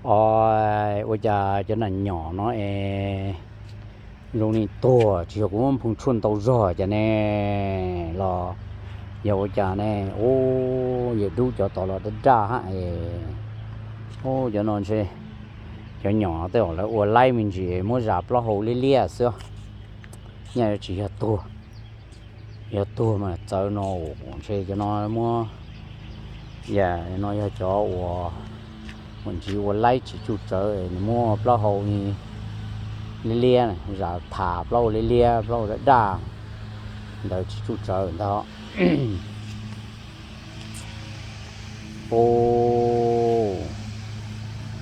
Ua cas cov nas nyom no es zoo li tuag, tsis yog kuv muab nphoo tshuaj ntau zog cas ne, los yog ua cas ne? Ub, yawm dub cov tod los daj daj hab es. Ub, cov no ntshe cov nyom tej zaum lawv ua laib me ntsis muab zas plaub hau liab liab xwb. Nyaj yuav tsis yog tuag, yog tuag mas txawv no, ntshe cov no muab, yam no yog cov uas ua ntsis ua laib tsis tsuj tsawv es nws muab plaub hau liab liab, zas tham plaub hau liab liab plaub hau daj daj ntawd tsis tsuj tsawv ntag. Ub,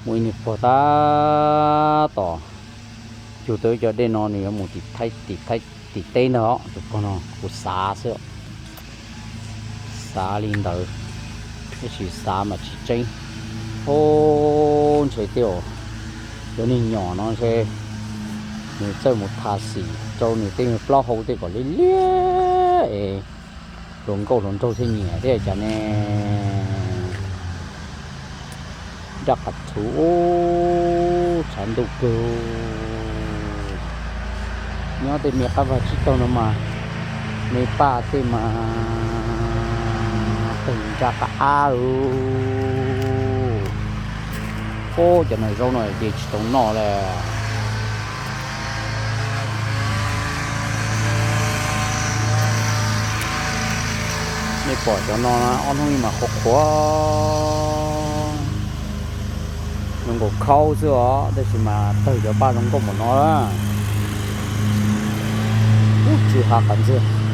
muaj ib niag pog tab tom cug tau ib co dej no nws yuav mus tim teb ntag. Tus pog no kuv xav xwb, xav li ntawd, tab sis xav mas tsis tseeb. Ub, ntshe tej zaum cov niag nyom no ntshe nws txawj mus tha xim rau nws tej me plaub hau tej kom liab liab es hluas nkauj hluas nraug thiaj nyiam thiab cas ne. Nraj qab txhuv, ub, tshav ntuj kawg. Nyob tej me qab vag tsib taug no mas, me paj tej mas tawg nraj qab av lauj. Ub, cov nas zaub no ces tsis tau noj li. Nej pom cov no ob hnub mas qhuav qhuav, zoo nkaus khaub xwb os, tab sis mas tawg cov paj zoo nkauj npaum no. Ub, tsw ha qas ntxiag.